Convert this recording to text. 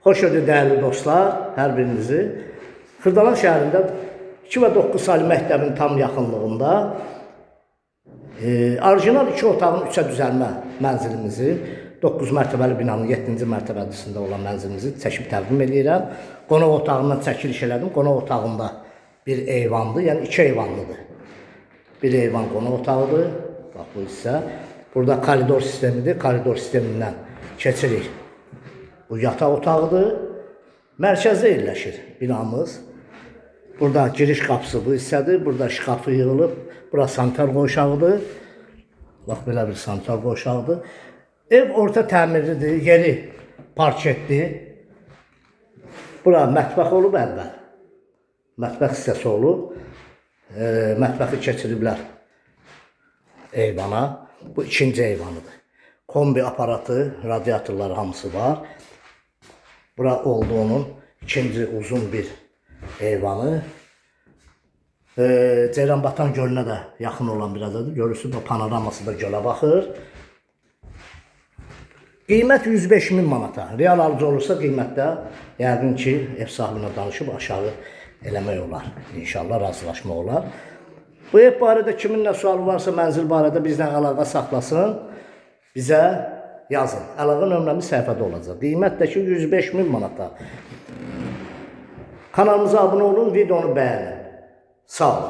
Xoş gördük dəyərli dostlar, hər birinizi. Xırdalan şəhərində 2 və 9 saylı məktəbin tam yaxınlığında orijinal 2 otağın 3-ə düzəlmə mənzilimizi 9 mərtəbəli binanın 7-ci mərtəbəsində olan mənzilimizi çəkib təqdim eləyirəm. Qonaq otağından çəkiliş elədim. Qonaq otağında bir eyvandır, yəni 2 eyvanlıdır. Bir eyvan qonaq otağıdır. Bax bu hissə. Burada koridor sistemidir. Koridor sistemindən keçirik. Bu yataq otağıdır. Mərkəzdə yerləşir binamız. Burada giriş qapısı bu hissədir. Burada şkafı yığılıb. Bura sanitar qovşağıdır. Bax belə bir sanitar qovşağıdır. Ev orta təmirlidir, yeri parketdir. Bura mətbəx olub əvvəl. Mətbəx hissəsi olub. Mətbəxi keçiriblər eyvana. Bu ikinci eyvanıdır. Kombi aparatı, radiatorları hamısı var. Bura olduğunun ikinci uzun bir eyvanı. Ceyranbatan gölünə də yaxın olan bir adadır. Görürsünüz, bu panoraması da gölə baxır. Qiymət 105 min manata. Real alıcı olursa qiymətdə yəqin ki, ev sahibinə danışıb aşağı eləmək olar. İnşallah razılaşmaq olar. Bu ev barədə kimin nə sualı varsa mənzil barədə bizlə əlaqə saxlasın. Bizə yazın. Əlaqə nömrəmiz səhifədə olacaq. Qiymət də ki 105 min manata. Kanalımıza abunə olun, videonu bəyənin. Sağ olun.